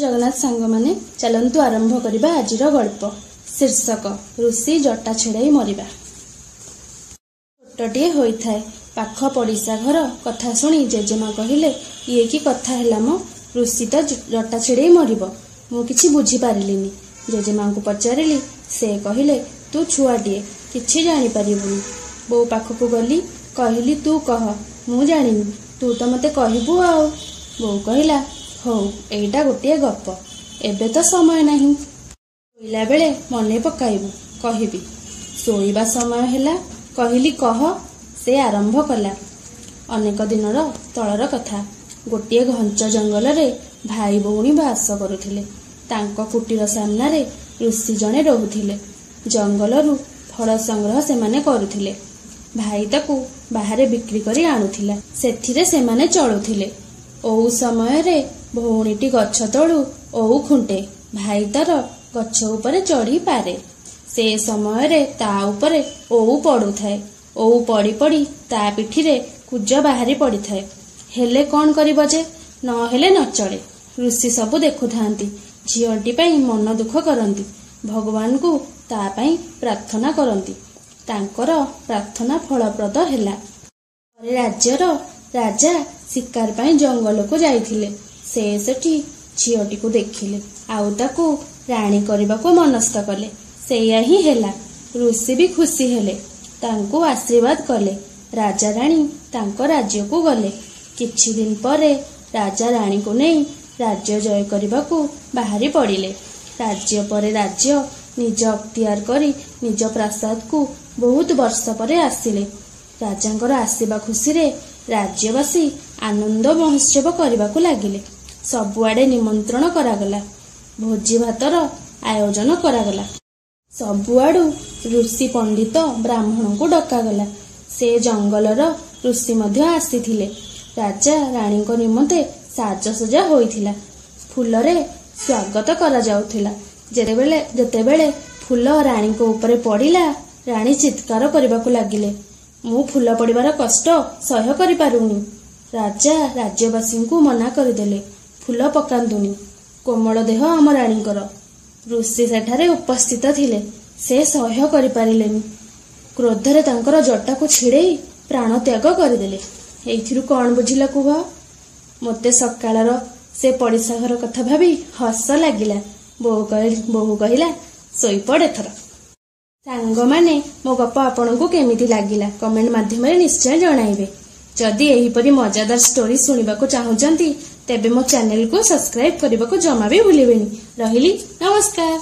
ଜଗନ୍ନାଥ ସାଙ୍ଗମାନେ, ଚାଲନ୍ତୁ ଆରମ୍ଭ କରିବା ଆଜିର ଗଳ୍ପ। ଶୀର୍ଷକ ଋଷି ଜଟା ଛିଡ଼ାଇ ମରିବା। ଛୋଟଟିଏ ହୋଇଥାଏ। ପାଖ ପଡ଼ିଶା ଘର କଥା ଶୁଣି ଜେଜେମା କହିଲେ, ଇଏ କି କଥା ହେଲା ମ, ଋଷି ତ ଜଟା ଛିଡ଼େଇ ମରିବ। ମୁଁ କିଛି ବୁଝିପାରିଲିନି। ଜେଜେମାଙ୍କୁ ପଚାରିଲି, ସେ କହିଲେ, ତୁ ଛୁଆଟିଏ, କିଛି ଜାଣିପାରିବୁନି। ବୋଉ ପାଖକୁ ଗଲି, କହିଲି, ତୁ କହ, ମୁଁ ଜାଣିନି, ତୁ ତ ମୋତେ କହିବୁ ଆଉ। ବୋଉ କହିଲା, ହଉ, ଏଇଟା ଗୋଟିଏ ଗପ, ଏବେ ତ ସମୟ ନାହିଁ, ଶୋଇଲା ବେଳେ ମନେ ପକାଇବୁ, କହିବି। ଶୋଇବା ସମୟ ହେଲା, କହିଲି କହ। ସେ ଆରମ୍ଭ କଲା। ଅନେକ ଦିନର ତଳର କଥା। ଗୋଟିଏ ଘଞ୍ଚ ଜଙ୍ଗଲରେ ଭାଇ ଭଉଣୀ ବାସ କରୁଥିଲେ। ତାଙ୍କ କୁଟୀର ସାମ୍ନାରେ ଋଷି ଜଣେ ରହୁଥିଲେ। ଜଙ୍ଗଲରୁ ଫଳ ସଂଗ୍ରହ ସେମାନେ କରୁଥିଲେ। ଭାଇ ତାକୁ ବାହାରେ ବିକ୍ରି କରି ଆଣୁଥିଲା। ସେଥିରେ ସେମାନେ ଚଳୁଥିଲେ। ଓଉ ସମୟରେ ଭଉଣୀଟି ଗଛ ତଳୁ ଓଉ ଖୁଣ୍ଟେ। ଭାଇ ତାର ଗଛ ଉପରେ ଚଢ଼ିପାରେ। ସେ ସମୟରେ ତା ଉପରେ ଓଉ ପଡୁଥାଏ। ଓଉ ପଡ଼ି ପଡ଼ି ତା ପିଠିରେ କୁଜ ବାହାରି ପଡ଼ିଥାଏ। ହେଲେ କ'ଣ କରିବ ଯେ, ନହେଲେ ନ ଚଳେ। ଋଷି ସବୁ ଦେଖୁଥାନ୍ତି। ଝିଅଟି ପାଇଁ ମନ ଦୁଃଖ କରନ୍ତି। ଭଗବାନଙ୍କୁ ତା ପାଇଁ ପ୍ରାର୍ଥନା କରନ୍ତି। ତାଙ୍କର ପ୍ରାର୍ଥନା ଫଳପ୍ରଦ ହେଲା। ଥରେ ରାଜ୍ୟର ରାଜା ଶିକାର ପାଇଁ ଜଙ୍ଗଲକୁ ଯାଇଥିଲେ। ସେ ସେଠି ଝିଅଟିକୁ ଦେଖିଲେ ଆଉ ତାକୁ ରାଣୀ କରିବାକୁ ମନସ୍ଥ କଲେ। ସେଇଆ ହିଁ ହେଲା। ଋଷି ବି ଖୁସି ହେଲେ, ତାଙ୍କୁ ଆଶୀର୍ବାଦ କଲେ। ରାଜା ରାଣୀ ତାଙ୍କ ରାଜ୍ୟକୁ ଗଲେ। କିଛି ଦିନ ପରେ ରାଜା ରାଣୀକୁ ନେଇ ରାଜ୍ୟ ଜୟ କରିବାକୁ ବାହାରି ପଡ଼ିଲେ। ରାଜ୍ୟ ପରେ ରାଜ୍ୟ ନିଜ ଅକ୍ତିଆର କରି ନିଜ ପ୍ରାସାଦକୁ ବହୁତ ବର୍ଷ ପରେ ଆସିଲେ। ରାଜାଙ୍କର ଆସିବା ଖୁସିରେ ରାଜ୍ୟବାସୀ ଆନନ୍ଦ ମହୋତ୍ସବ କରିବାକୁ ଲାଗିଲେ। ସବୁଆଡ଼େ ନିମନ୍ତ୍ରଣ କରାଗଲା, ଭୋଜି ଭାତର ଆୟୋଜନ କରାଗଲା। ସବୁଆଡୁ ଋଷି, ପଣ୍ଡିତ, ବ୍ରାହ୍ମଣଙ୍କୁ ଡକାଗଲା। ସେ ଜଙ୍ଗଲର ଋଷି ମଧ୍ୟ ଆସିଥିଲେ। ରାଜା ରାଣୀଙ୍କ ନିମନ୍ତେ ସାଜସଜା ହୋଇଥିଲା। ଫୁଲରେ ସ୍ୱାଗତ କରାଯାଉଥିଲା। ଯେତେବେଳେ ଫୁଲ ରାଣୀଙ୍କ ଉପରେ ପଡ଼ିଲା, ରାଣୀ ଚିତ୍କାର କରିବାକୁ ଲାଗିଲେ, ମୁଁ ଫୁଲ ପଡ଼ିବାର କଷ୍ଟ ସହ୍ୟ କରିପାରୁନି। ରାଜା ରାଜ୍ୟବାସୀଙ୍କୁ ମନା କରିଦେଲେ, ଫୁଲ ପକାନ୍ତୁନି, କୋମଳ ଦେହ ଆମ ରାଣୀଙ୍କର। ଋଷି ସେଠାରେ ଉପସ୍ଥିତ ଥିଲେ। ସେ ସହ୍ୟ କରିପାରିଲେନି। କ୍ରୋଧରେ ତାଙ୍କର ଜଟାକୁ ଛିଡ଼େଇ ପ୍ରାଣତ୍ୟାଗ କରିଦେଲେ। ଏଇଥିରୁ କ'ଣ ବୁଝିଲ କୁହ? ମୋତେ ସକାଳର ସେ ପଡ଼ିଶା ଘର କଥା ଭାବି ହସ ଲାଗିଲା। ବୋହୂ କହିଲା, ଶୋଇପଡ଼ ଏଥର। ସାଙ୍ଗମାନେ, ମୋ ଗପ ଆପଣଙ୍କୁ କେମିତି ଲାଗିଲା କମେଣ୍ଟ ମାଧ୍ୟମରେ ନିଶ୍ଚୟ ଜଣାଇବେ। ଯଦି ଏହିପରି ମଜାଦାର ଷ୍ଟୋରି ଶୁଣିବାକୁ ଚାହୁଁଛନ୍ତି, ତେବେ ମୋ ଚ୍ୟାନେଲକୁ ସବସ୍କ୍ରାଇବ କରିବାକୁ ଜମା ବି ଭୁଲିବେନି। ରହିଲି, ନମସ୍କାର।